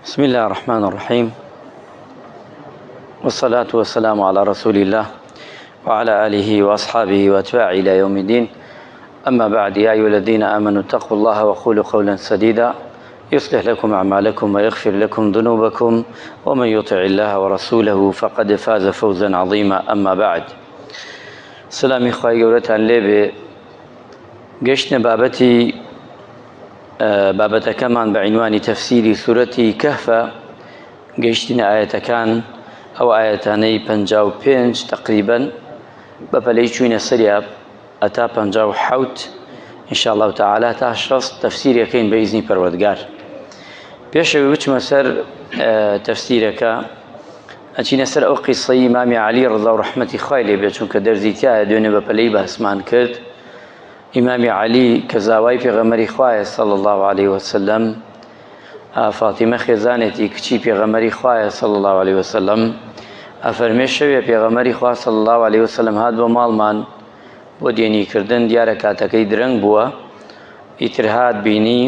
بسم الله الرحمن الرحيم والصلاة والسلام على رسول الله وعلى آله وأصحابه وأتباعه إلى يوم الدين أما بعد يا أيها الذين آمنوا اتقوا الله وقولوا قولا سديدا يصلح لكم أعمالكم ويغفر لكم ذنوبكم ومن يطع الله ورسوله فقد فاز فوزا عظيما أما بعد سلامي خواهي گەورەتان لێبێ گەشتنە بابەتی بابەتەکەمان بە عینوانی تەفسیری سورەتی کەهفە گەیشتینە ئایەتەکان ئەو ئایەتانەی 55 تقریبا بە پەلەی چوینە سەریا ئەتا 57 إن شاء الله تعالى تا شەست تەفسیرەکەین بە ئیزنی پەروەردگار پێشەوەی بچمە سەر تەفسیرەکە ئەچینە سەر ئەو قیسەی مامی علی ڕضا و ڕەحمەتی خوای لێ بێت چونکە دەرزی تایە دوێنێ بە پەلەی باسمان کرد ئیمامی عەلی کە زاوای پێغەمبەری خوایە صلی اللە علیه وسلم فاتیمە خێزانێتی کچی پێغەمبەری خوایە صلی اللە علیه وسلم ئەفەرمێ شەوێ پێغەمبەری خوا صلی اللە علیه وسلم هات بۆ ماڵمان بۆ دێنیکردن دیارە کاتەکەی درەنگ بووە ئیتر هات بینی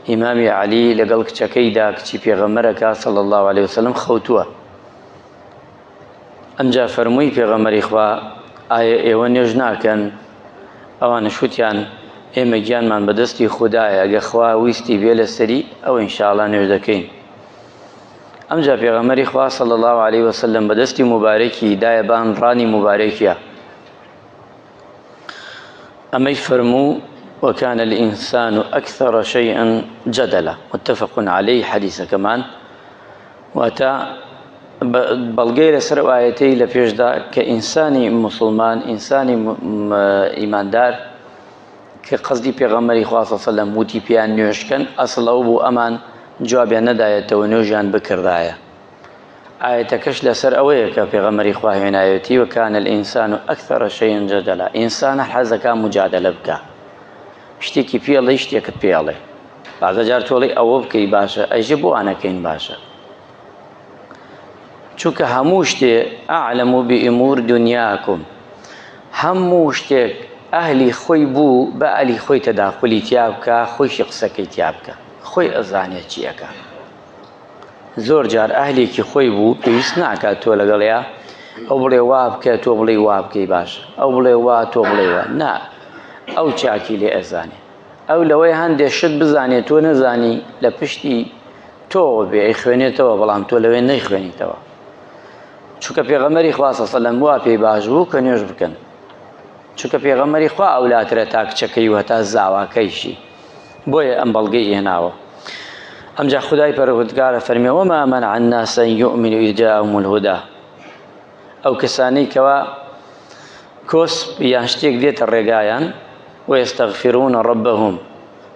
ئیمامی عەلی لەگەڵ کچەکەیدا کچی پێغەمبەرەکە صلی اللە علیه وسلم خەوتووە ئەمجا فەرمووی پێغەمبەری خوا ئایا ئێوە نوێژ ناکەن؟ ئەوانش وتیان ئێمە گیانمان بەدەستی خودایە ئەگە خوا ویستی بێ لەسەری ئەو ئینشاءاللە نوێژ دەکەین. ئەمجا پێغەمبەری خوا صلی الله علیه وسلم بەدەستی موبارەکی دایە بان ڕانی موبارەکیە ئەمەی فەرموو وكان الإنسان أكثر شيئا جدلا متفق عليه حديثەکەمان واتە بەڵگەی لەسەر ئەو ئایەتەی لە پێشدا کە ئینسانی موسڵمان ئینسانی ئیماندار کە قەزدی پێغەمبەری خوا صلی سەلەم وتی پێیان نوێژکەن ئەسڵ ئەو بوو ئەمان جوابیان نەدایەتەوە نوێژیان بکردایە ئایەتەکەش لەسەر ئەوەیە کە پێغەمبەری خوا هێنایەتی وکان الإنسان أكثر شيء جدلا ئینسان حەزەکا مجادلە بکە شتێکی پێڵێ شتێکت پێڵێ بازە جار تۆڵی ئەوە بکەی باشە ئەژێ بۆ ئانەکەین باشە چونکە هەموو شتێ ئەعلەم بئمور دنیاکم هەموو شتێک ئەهلی خۆی بوو بە ئەلی خۆی تەداخلی تیا بکە خۆیشی قسەکەی تیا بکە خۆی ئەزانێت چیەکە زۆر جار ئەهلێکی خۆی بوو پێویست ناکات تۆ لەگەڵیا ئەو بڵێ وا بکە تۆ بڵێ وا بکەی باش ئەو بڵێ وا تۆ بڵێ وا نا ئەو چاکی لێ ئەزانێ ئەو لەوەی هەندێ شت بزانێت تۆ نەزانی لە پشتی تۆوە بێ ئەیخوێنێتەوە بەڵام تۆ لەوێ نەیخوێنیتەوە چونکە پێغەمبەری خوا صلی الله وا پێی باش بوو کە نوێژ بکەن چونکە پێغەمبەری خوا ئەولاترە تا کچەکەی و هەتا زاواکەیشی بۆیە ئەم بەڵگەی هێناوە ئەمجا خدای پەروەردگارە فەرمی وما منع الناس أن يؤمنوا إذ جاءهم الهدى ئەو کەسانەی کەوا کۆسپ یان شتێک دێتە ڕێگایان ويستغفرون ربهم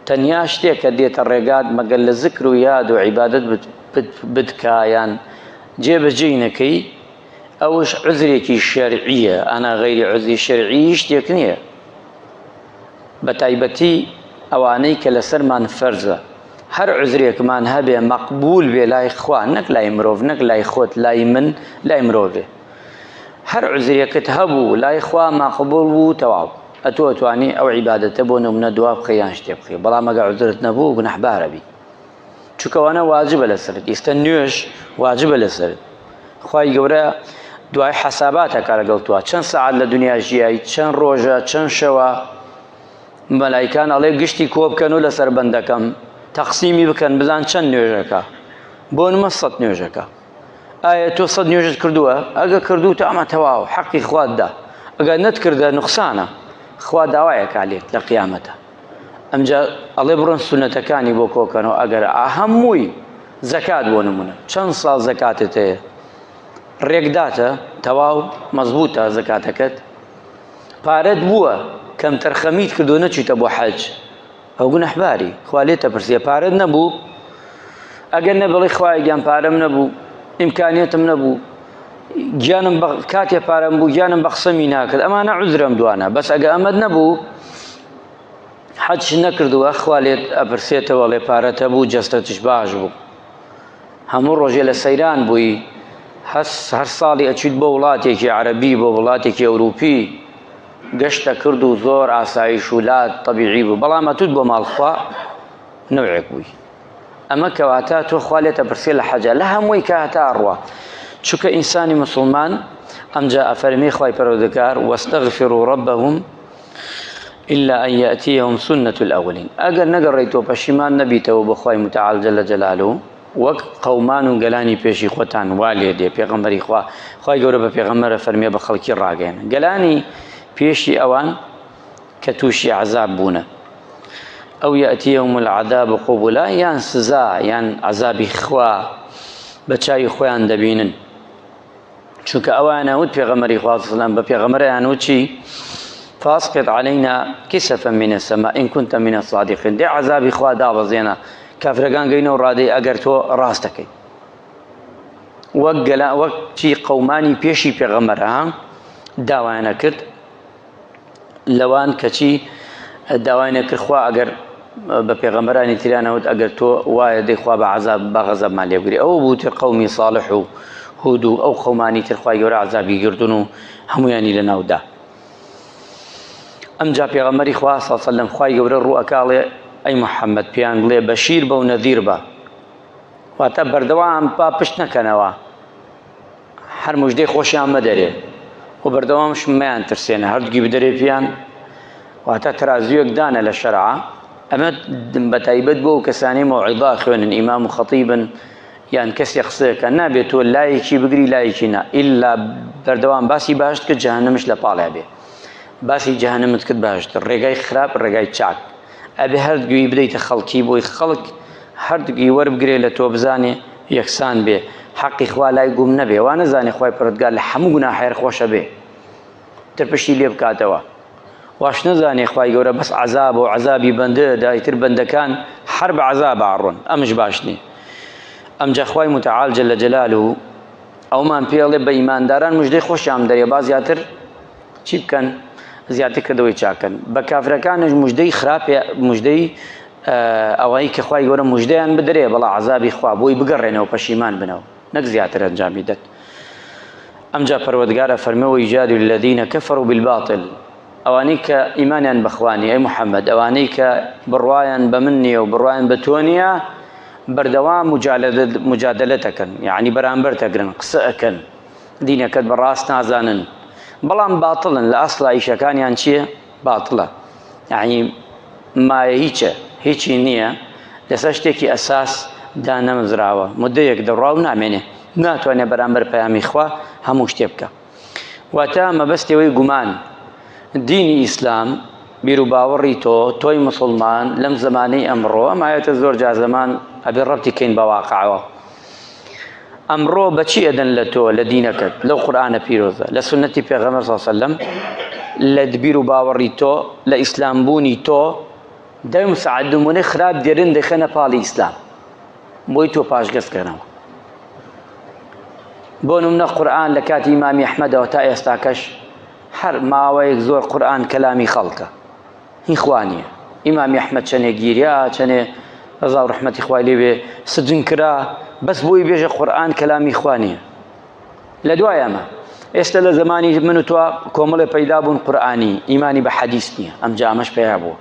تەنیا شتێک کە دێتە ڕێگات مەگەر لە زکر و یاد و عیبادەت بتکا یان جێبەجێی نەکەی ئەوش عوزرێکی شەرعیە ئەنا غەیری عوزری شەرعی شتێک نییە بە تایبەتی ئەوانەی کە لەسەرمان فەرزە هەر عوزرێکمان هەبێ مەقبول بێ لای خوا نەک لای مرۆڤ نەک لای خۆت لای من لای مرۆڤێ هەر عوزرێکت هەبوو لای خوا مەقبول بوو تەواو ئەتۆ ئەتوانی ئەو عیبادەتە بۆ نمونە دوا بخەی یان شتێ بخەی بەڵام ئەگەر عوزرت نەبوو گوناحبارە بی چونکە ئەوانە واجبە لەسەرت ئێستا نوێژ واجبە لەسەرت خوای گەورە دوای حەساباتە کە لەگەڵ تۆ چەند سەعات لە دنیا ژیای چەند ڕۆژە چەند شەوە مەلایکان ئەڵێ گشتی کۆ بکەن و لەسەر بەندەکەم تەقسیمی بکەن بزان چەند نوێژەکە بۆ نمە سەد نوێژەکە ئایا تۆ سەد نوێژت کردووە ئەگە کردووتە ئەمە تەواو حەقی خوات دا ئەگەر نەتکردە نوقسانە خوا داوایەکا لێت لە قیامەتە ئەمجا ئەڵێ بڕۆن سونەتەکانی بۆ کۆکەنەوە ئەگەر هەمووی زەکات بۆ نمونە چەند ساڵ زەکاتت هەیە ڕێکداتە تەواو مەزبوطە زەکاتەکەت پارەت بووە کەمتەرخەمیت کردو نەچیتە بۆ حەج ئەو گوناحباری خوا لێتە پرسیە پارەت نەبوو ئەگەر نەبڵی خوایە گیان پارەم نەبوو ئیمکانیەتم نەبوو گیانم بە کاتێ پارەم بوو گیانم بە قسەمی ناکرد ئەمانە عوزرەم دوانە بەس ئەگە ئەمەد نەبوو حەج نەکردووە خوا لێت ئەپرسێتەوە ڵێ پارەت هەبوو جەستەتش باش بوو هەموو ڕۆژێ لە سەیران بووی هەر ساڵی ئەچیت بۆ وڵاتێکی عەرەبی بۆ وڵاتێکی ئەوروپی گەشتە کرد و زۆر ئاسایش و لات تەبیعی بوو بەڵام ئەتوت بۆ ماڵ خوا نەوعێک بووی. ئەمە کەواتە تۆ خوا لێتە پرسێ لە حەجە لە هەمووی کە هەتا ئەڕوا چونکە ئینسانی مسلمان ئەمجا ئەفەرمی خوای پەروەردگار واستغفروا ربهم إلا أن يأتيهم سنة الأولين ئەگەر نەگەڕێیتەوە پەشیمان نەبیتەوە بۆ خوای متعال جل جلاله وەک قەومان و گەلانی پێشی خۆتان وا لێ دێ پێغەمبەری خوا خوای گەورە بە پێغەمبەرە فەرمیە بە خەڵکی ڕاگەیەنە گەلانی پێشی ئەوان کە تووشی عذاب بوونە ئەو یەتیهم العذاب قبلا یان سزا یان عذابی خوا بە چاوی خۆیان دەبینن چونکە ئەوانە وت پێغەمبەری خوا سلام بە پێغەمبەریان وت چی فاسقط علينا كسفا من السماء إن كنت من الصادقين دێ عذابی خوا دابەزێنە کافرەکان گەینەوە ڕادەی ئەگەر تۆ ڕاست دەکەی وەک گەلا وەک چی قەومانی پێشی پێغەمبەرە داوایانە کرد لەوان کەچی داوای نەکرد خوا ئەگەر بە پێغەمبەرانی تریان وت ئەگەر تۆ وایە دەی خوا بە عەزاب بە غەزەبمان لێ بگری ئەوە بوو تر قەومی صالح و هود و ئەو قەومانی تر خوای گەورە عەزابی گرتن و هەمویانی لەناودا ئەمجا پێغەمبەری خوا صلی الله علیه وسلم خوای گەورە ڕوو ئەکاڵێ ئەی محەممەد پێیان بڵێ بەشیر بە و نەذیر بە واتە بەردەوام با پشت نەکەنەوە هەر مژدەی خۆشیان مەدەرێ و بەردەوامش مەیان ترسێنە هەردووکی بدەرێ پێیان واتە تەرازوویەک دانە لە شەرعا ئەمە بە تایبەت بۆ ئەو کەسانەی مەوعیظە خوێنن ئیمام و خەتیبن یان کەسێ قسەکە نابێت تۆ لایەکی بگری لایەکی نا ئیلا بەردەوام باسی باشت کرد جەهەنەمش لە پاڵیا بێ باسی جەهەنەمت کرد باشت ڕێگای خراپ ڕێگای چاک ئەبێ هەردووی بدەیتە خەڵکی بۆی خەڵک هەردووکی وەربگرێ لە تۆ بزانێ یەکسان بێ حەقی خوا لای گوم نەبێ وا نەزانێ خوای پەروەردگار لە هەموو گوناحێر خۆشە بێ تر پشتی لێ بکاتەوە واش نەزانێ خوای گەورە بەس عەزاب و عەزابی بەندە دایتر بەندەکان هەر بە عەزاب ئاڕۆن ئەمش باش نییە ئەمجا خوای متعال جل جلاله ئەومان پێڵێ بە ئیمانداران مژدەی خۆشیان دەرێ با زیاتر چی بکەن زیاتر کردەوەی چاکەن بە کافرەکانش مژدەی خراپ مژدەی ئەوەی کە خوای گەورە مژدەیان بدرێ بەڵا عەزابی خوا بۆی بگەڕێنەوە پەشیمان بنەوە نەک زیاتر ئەنجامی دەن ئەمجا پەروەردگار ئەفەرمێ ویجادل الذین کفروا بالباطل ئەوانەی کە ئیمانیان بەخوانی ئەی محەممەد ئەوانەی کە بڕوایان بە من نییە و بڕوایان بە تۆ نییە بەردەوام مجادلە دەکەن یعنی بەرامبەر دەگرن قسە ئەکەن دینەکەت بە ڕاست نازانن بەڵام باتڵن لە ئەسڵا ئیشەکانیان چییە باتڵە یعنی مایە هیچە هیچی نییە لەسەر شتێکی ئەساس دانەمەزراوە مدەیەک دەڕوا و نامێنێ ناتوانێت بەرامبەر پەیامی خوا هەموو شتێ بکە واتە مەبەستەوەی گومان دینی ئیسلام بیر و باوەڕی تۆ تۆی مسلمان لەم زمانەی ئەمڕۆ ئەم ئاەتە زۆر جار زەمان ئەبێ ڕەبتی کەین بە واقعەوە ئەمڕۆ بەچی ئەدەن لە تۆ لە دینەکەت لەو قورئانە پیرۆزە لە سوننەتی پێغەمبەر صلی الله علیه وسلم لە بیر و باوەڕی تۆ لە ئیسلام بوونی تۆ دەم سەعات نمونەی خراپ دێرن دەخەنە پاڵی ئیسلام بۆی تۆ پاشگەز کەنەوە بۆ نمونە قورئان لە کاتی ئیمامی ئەحمەدەوە تا ئێستاکەش هەر ماوەیەک زۆر قورئان کەلامی خەڵکە هی خوا نییە ئیمامی ئەحمەد چەنێ گیریا چەنێ ڕەزا و ڕەحمەتی خوای لێ بێ سجن کرا بەس بۆی بێژە قورئان کەلامی خوا نییە لە دوای ئەمە ئێستا لە زمانی من و تۆ کۆمەڵێ پەیدا بوون قورئانی ئیمانی بە حەدیث نییە ئەمجا ئەمەش پەیا بووە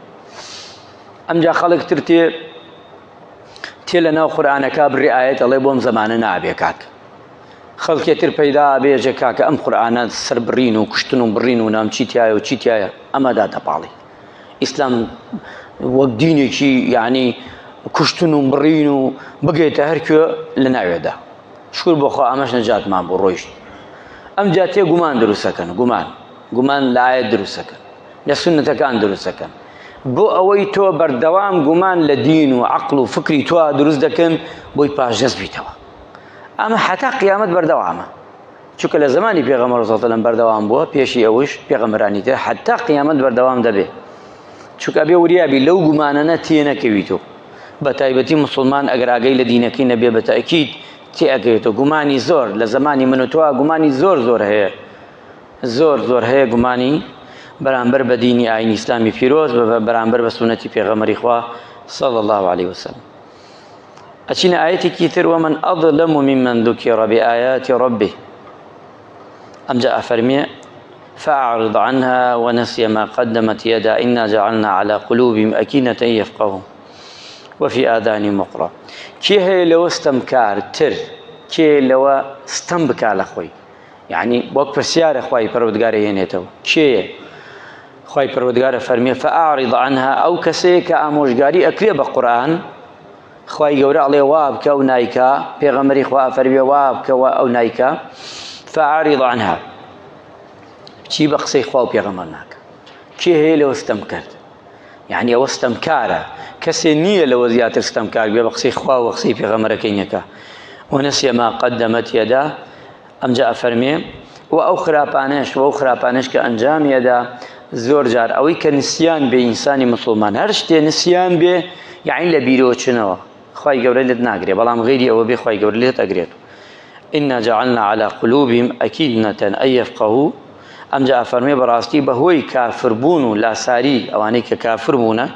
ئەمجا خەڵک تر تێ تێ لە ناو قورئانەکە بڕی ئاەت ئەڵێ بۆم زەمانە نابێ کاک خەڵکێ تر پەیدا بێژە کاکە ئەم قورئانە سەربڕین و کوشتن و بڕین و نام چی تایە و چی تایە ئەمە داتە پاڵی ئیسلام وەک دینێکی یعنی کوشتن و بڕین و بگەیتە هەرکوێ لە ناوێدا شکر بۆخوا ئەمەش نەجاتمان بۆ ڕۆیشت ئەم جاتێ گومان دروستەکەن گومان گومان لە ئاەت دروستەکەن لە سوننەتەکان دروستەکەن بۆ ئەوەی تۆ بەردەوام گومان لە دین و عقل و فکری تۆ دروست دەکەن بۆی پاشگەز بیتەوە ئەمە حتا قیامەت بەردەوامە چونکە لە زمانی پێغەمبەر صلی الله بەردەوام بووە پێشی ئەوش پێغەمبەرانی تر حتا قیامەت بەردەوام دەبێ چونکە ئەبێ وریابی لەو گومانەنە تێنەکەویتەوە بە تایبەتی مسلمان ئەگەر ئاگەی لە دینەکەی نەبێ بە تەئکید تێئەکەوێتەوە گومانی زۆر لە زمانی من و تۆ گومانی زۆر زۆر هەیە زۆر زۆر هەیە گومانی بەرامبەر بە دینی ئاینی ئیسلامی پیرۆز بە بەرامبەر بە سوننەتی پێغەمبەری خوا صلی الله علیه وسلم ئەچینە ئایەتێکی تر ومن أظلم ممن ذكر بآيات ربه ئەمجا ئەفەرمێ فأعرض عنها ونسي ما قدمت يدا إنا جعلنا على قلوبهم أكنة يفقهوا. وفی آذانهم وقرا. کێ هەیە لەوە ستەمکارتر؟ کێ لەوە ستەم بکا لە خۆی؟ یعنی وەک پرسیارە خوای پەروەردگار هێنێتەوە کێیە؟ خوای پەروەردگار فەرمیێ فأعرض عنها ئەو کەسەیە کە ئامۆژگاری ئەکرێ بە قورئان خوای گەورە ئەڵێ وا بکە و نایکا پێغەمبەری خوا ئەفەرمێ وا بکە و ئەو نایکا فأعرض عنها چی بە قسەی خوا و پێغەمبەر ناکە کێ هەیە لەوە ستەم کرد یعنی ئەوە ستەمکارە کەسێ نییە لەوە زیاتر ستەمکار بێ بە قسەی خوا و قسەی پێغەمبەرەکەی نەکا ونسي ما قدمت يدا ئەمجا ئەفەرمێ و ئەو خراپانەش و ئەو خراپانەش کە ئەنجامی ئەدا زۆر جار ئەوەی کە نسیان بێ ئینسانی مسلمان هەر شتێ نسیان بێ یعنی لە بیرۆچنەوە خوای گەورە لێت ناگرێ بەڵام غیری ئەوە بێ خوای گەورە لێت ئەگرێت إنا جعلنا على قلوبهم أكيدنة أن يفقهوا ئەمجا ئەفەرمێ بەڕاستی بەهۆی کافربوون و لاساری ئەوانەی کە کافر بوونە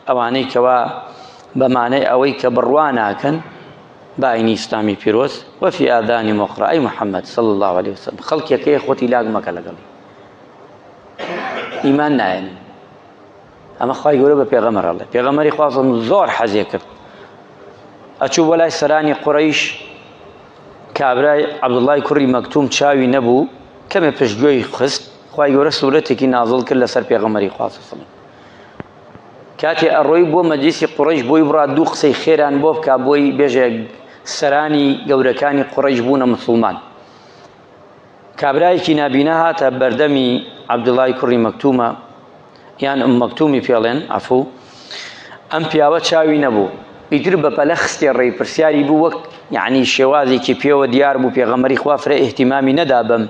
ئەوانەی کەوا بەمانەی ئەوەی کە بڕوا ناکەن بە ئاینی ئیسلامی پیرۆز وفی آذانهم وقرا ئەی محمد صلی الله علیه وسلم خەڵکێکەیە خۆتی لاک مەکە لەگەڵی ئیمان نایەنن ئەمە خوای گەورە بە پێغەمبەر ئەڵێ پێغەمبەری خوا زۆر حەزێ کرد ئەچوو بۆ لای سەرانی قوڕەیش کابرای عەبدوڵای کوڕی مەکتوم چاوی نەبوو کەمێ پشتگوێی خست خوای گەورە سوورەتێکی نازڵ کرد لەسەر پێغەمبەری خوا صلی کاتێ ئەڕۆی بۆ مەجلیسی قوڕەیش بۆی بڕا دوو قسەی خێران بۆ بکا بۆی بێژێ سەرانی گەورەکانی قوڕەیش بوونە مسوڵمان کابرایەکی نابینا هاتە بەردەمی عەبدوڵای کوڕی مەکتومە یان ئوم مەکتومی پێڵێن عەفو ئەم پیاوە چاوی نەبوو ئیتر بە پەلە خستێ ڕێی پرسیاری بوو وەک یعنی شێوازێکی پێوە دیار بوو پێغەمبەری خوا فرە ئیهتیمامی نەدا بەم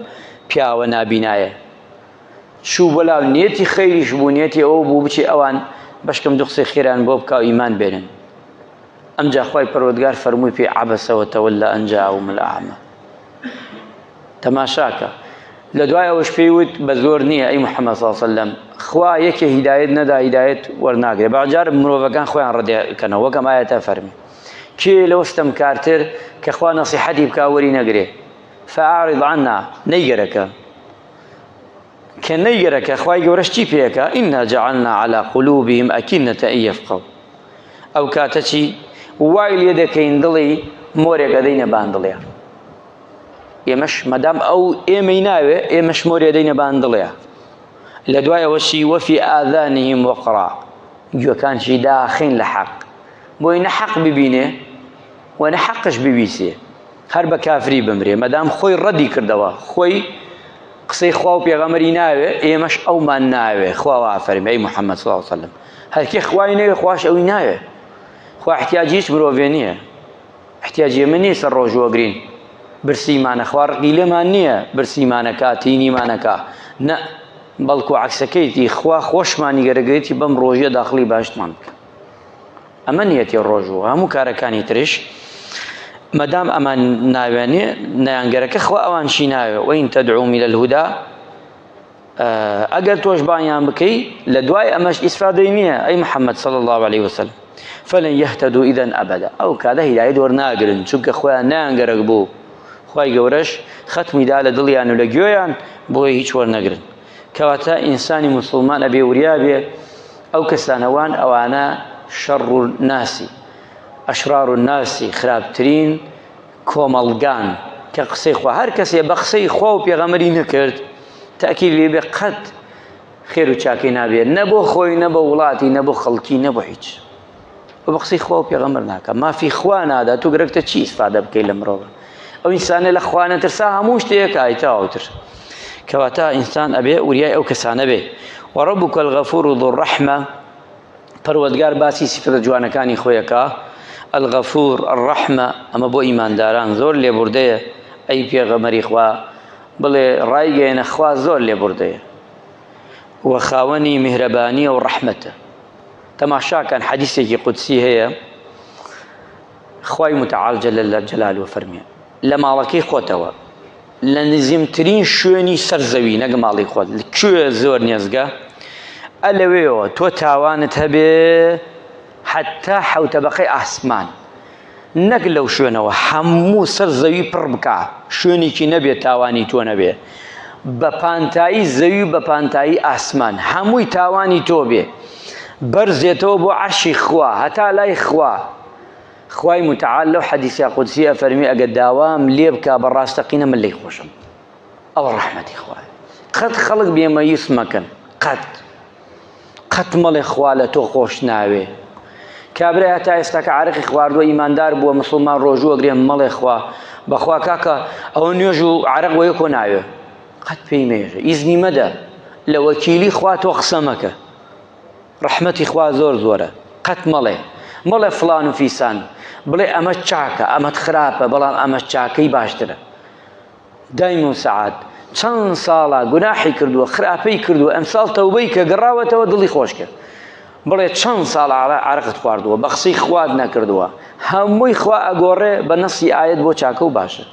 پیاوە نابینایە چوو بۆ لاو نیەتی خەیریش بوو نیەتی ئەوە بوو بچێ ئەوان بەشکم دوو قسەی خێران بۆ بکا و ئیمان بێنن ئەمجا خوای پەروەردگار فەرمووی پێی عەبەسە وتەوەلا ئەن جاءهم الأعمى تەماشاکە لە دوای ئەوەش پێی وت بە زۆر نییە ئەی محەممەد صلی الله علیه وسلم خوا یەکێ هیدایەت نەدا هیدایەت وەرناگرێ باجار مرۆڤەکان خۆیان ڕەدەکەنەوە وەک ئەم ئایەتە فەرمی کێ لەوە ستەمکارتر کە خوا نەسیحەتی بکا وەری نەگرێ فأعرض عنا نەیگەرەکە کە نەیگەرەکە خوای گەورەش چی پێکا إنا جعلنا على قلوبهم أكنة أن يفقهوا ئەو کاتە چی وای لێ دەکەین دڵی مۆرێک ئەدەینە بان دڵێ ئێمەش مەدام ئەو ئێمەی ناوێ ئێمەش مۆرێ دەینە بان دڵێ لە دوای ئەوەشی وەفی ئاذانهم وقرا گوێکانشی داخین لە حەق بۆی نە حەق ببینێ و نە حەقش ببیسێ هەر بە کافری بمرێ مەدام خۆی ڕەدی کردەوە خۆی قسەی خوا و پێغەمبەری ناوێ ئێمەش ئەومان ناوێ خوا وا فەرمی ئەی محەممەد صلی الله علیه وسلم هەرکێ خوای نەوێ خواش ئەوی ناوێ خوا احتیاجی هیچ مرۆڤێ نییە احتیاجی ئێمە نییە سەر ڕۆژوە گرین برسیمانە خوا ڕقی لێمان نییە برسیمانەکە تینیمانەکە نە بەڵکو عکسەکەیتی خوا خۆشمانی گەرەگەیتی بەم ڕۆژیە داخڵی باشتمان بکە ئەمە نیەتی ڕۆژوو هەموو کارەکانی ترش مەدام ئەمان ناوێنێ نەیانگەرەکە خوا ئەوان چی ناوێ وین تدعوهم الى الهدى ئەگەر تۆش بانیان بکەی لە دوای ئەمەش ئیسفادەی نییە ئەی محەممەد صلی الله عليه وسلم فلن يهتدوا إذا أبدا ئەو کاتە هیدایەت وەرناگرن چونکە خۆیان نەیانگەرەک بوو خوای گەورەش ختمی دا لە دڵیان و لە گوێیان بۆیە هیچ وەرنەگرن کەواتە ئینسانی موسڵمان ئەبێ وریا بێ ئەو کەسانە وان ئەوانە شەڕ و ناسی ئەشرار و ناسی خراپترین کۆمەڵگان کە قسەی خوا هەر کەسێ بە قسەی خوا و پێغەمبەری نەکرد تاکید لێ بێ قەت خێر و چاکەی نابێت نە بۆ خۆی نە بۆ وڵاتی نە بۆ خەڵکی نە بۆ هیچ بە قسەی خوا و پێغەمبەر ناکە مافی خوا نادا تو گرەکتە چی ئیسفادە بکەی لە مرۆڤ ئەو ئینسانە لە خوا نەترسا هەموو شتێک ئایتاوتر کەواتە ئینسان ئەبێ وریای ئەو کەسانە بێ وڕبک الغفور ذو الرحمە پەروەردگار باسی سیفەتە جوانەکانی خۆیەکە الغفور الرحمە ئەمە بۆ ئیمانداران زۆر لێبوردەیە ئەی پێغەمەری خوا بڵێ ڕایگەیەنە خوا زۆر لێبوردەیە و خاوەنی میهرەبانیە و ڕەحمەتە تەماشاکەن حەدیسێکی قودسی هەیە خوای متعال جل جلاله فەرمیە لە ماڵەکەی خۆتەوە لە نزیمترین شوێنی سەر زەوی نەک ماڵی خۆت کوێ زۆر نێزگە ئەلەوێەوە تۆ تاوانت هەبێ حتا حوتەبەقەی ئاسمان نەک لەو شوێنەوە هەموو سەر زەوی پڕ بکا شوێنێکی نەبێت تاوانی تۆ نەبێ بە پانتایی زەوی و بە پانتایی ئاسمان هەمووی تاوانی تۆ بێ. بەرزێتەوە بۆ عەرشی خوا هەتا لای خوا خوای متعال لەو حەدیسە قودسی ئەفەرمی ئەگەر داوام لێ بکا بە ڕاستەقینە من لێی خۆشم ئەوە ڕەحمەتی خوایە قەت خەڵک بێمەیوس مەکەن قەت قەت مەڵێ خوا لە تۆ خۆش ناوێ کابرا هەتا ئێستا کە عارەقی خواردووە ئیماندار بووە مسلمان ڕۆژوو ئەگرێ مەڵێ خوا بەخوا کاکە ئەوە نوێژ و عارەق بۆ یەکۆ ناوێ قەت پێی مێژە ئیزنی مەدە لە وەکیلی خوا تۆ قسە مەکە ڕەحمەتی خوا زۆر زۆرە قەت مەڵێ مەڵێ فڵان و فیسان بڵێ ئەمە چاکە ئەمەت خراپە بەڵام ئەمە چاکەی باشترە دایم و سەعات چەند ساڵە گوناحی کردووە خراپەی کردووە ئەمساڵ تەوبەی کە گەڕاوەتەوە دڵی خۆش کرد بڵێ چەند ساڵ عرقت خواردووە بە قسەی خوات نەکردووە هەمووی خوا ئەگۆڕێ بە نەسی ئاەت بۆ چاکە و باشە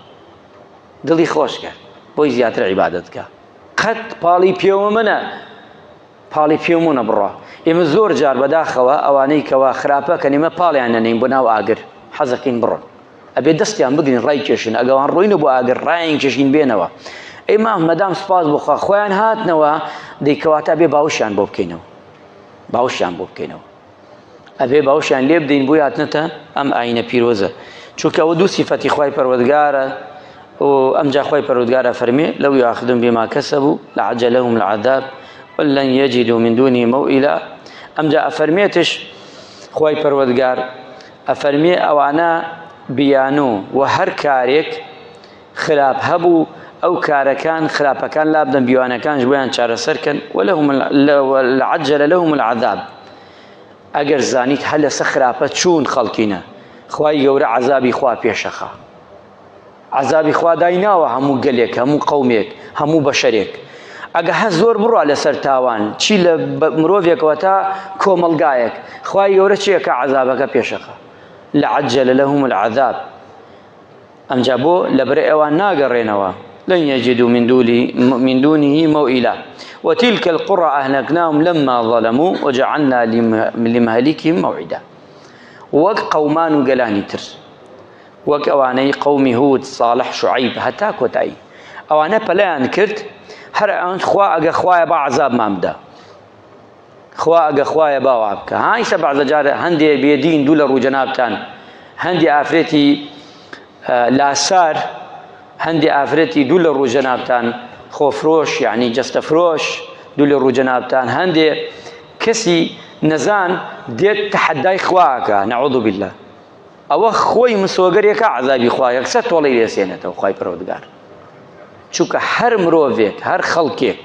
دڵی خۆش کرد بۆی زیاتر عیبادەت کە قەت پاڵی پێوە منە پاڵی پێومونە بڕا ئێمە زۆر جار بەداخەوە ئەوانەی کەوا خراپە کە ئێمە پاڵیان نەنین بۆ ناو ئاگر حەزەکەین بڕۆن ئەبێ دەستیان بگرین ڕای کێشن ئەگەوان ڕۆینە بۆ ئاگر ڕایان کێشین بێنەوە ئێمە مەدام سپاس بخوا خۆیان هاتنەوە دەیکەواتە بێ باوشیان بۆ بکەینەوە باوشیان بۆ بکەینەوە ئەبێ باوشیان لێ بدەین بۆی هاتنەتە ئەم ئاینە پیرۆزە چونکە ئەوە دوو سیفەتی خوای پەروەردگارە و ئەمجا خوای پەروەردگارە فەرمێ لەو یاخذون بما کەسەبوا لعجلهم العذاب ولن يجدوا من دونه موئلا ئەمجا ئەفەرمێتش خوای پەروەردگار ئەفەرمێ ئەوانە بیانوو و هەر کارێک خراپ هەبوو ئەو کارەکان خراپەکان لابدەن بیوانەکانش بۆیان چارەسەر کەن ولهم لعجل لهم العذاب ئەگەر زانیت هەر لەسەر خراپە چوون خەڵکینە خوای گەورە عەزابی خوا پێشەخا عەزابی خوا دایناوە هەموو گەلێک هەموو قەومێک هەموو بەشەرێک ئەگە هە زۆر بڕوا لەسەر تاوان چی لە مرۆڤێکەوە تا کۆمەڵگایەک خوای گەورە چیەکە عەزابەکە پێشەخا لعجل لهم العذاب ئەمجا بۆ لەبەر ئەوان ناگەڕێنەوە لن يجدوا من دونه من دونه موئلا وتلك القرى أهلكناهم لما ظلموا وجعلنا لمهلكهم موعدا وەک قەومان و گەلانی تر وەک ئەوانەی قەومی هود صالح شعیب هەتا کۆتایی ئەوانە پەلیان کرد هەر ئەوان خوا ئەگە خوایە با عذابمان بدا خوا ئەگە خوایە با وا بکە ها ئیسە بەعزە جار هەندێ بێدین دوو لە ڕوو جەنابتان هەندێ ئافرەتی لاسار هەندێ ئافرەتی دوو لە ڕوو جەنابتان خۆفرۆش یعنی جەستە فرۆش دوو لە ڕوو جەنابتان هەندێ کەسی نەزان دێت تەحەدای خواکە نعوذ بالله ئەوە خۆی مسۆگەرێکە عذابی خوا یەکسەر تۆڵەی لێسێنێتەوە خوای پەروەردگار چونکە هەر مرۆڤێک هەر خەڵکێک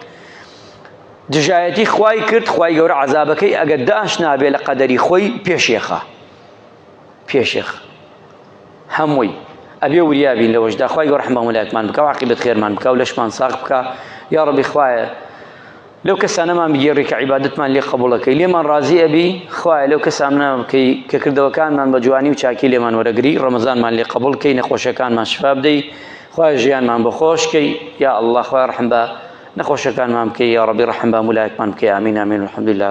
دژایەتی خوای کرد خوای گەورە عەزابەکەی ئەگەر داش نابێ لە قەدەری خۆی پێشێخە پێشێخ هەمووی ئەبێ وریا بین لەوەشدا خوای گەورە ڕەحم بە هەموو لایەکمان بکا و عاقبەت خێرمان بکا و لەشمان ساغ بکا یا ڕەبی خوایە لەو کەسانەمان بگێڕی کە عیبادەتمان لێ قبوڵەکەی لێمان ڕازی ئەبی خوایە لەو کەسانە بکەی کە کردەوەکانمان بە جوانی و چاکی لێمان وەرەگری ڕەمەزانمان لێ قبوڵ کەی نەخۆشەکانمان شفا بدەی خوایە ژیانمان بەخۆش کەی یا الله خوایە ڕەحم بە نەخۆشەکانمان بکەی یا ڕەبی ڕەحم بە هەموو لایەکمان بکەی ئامین ئامین الحمدلله.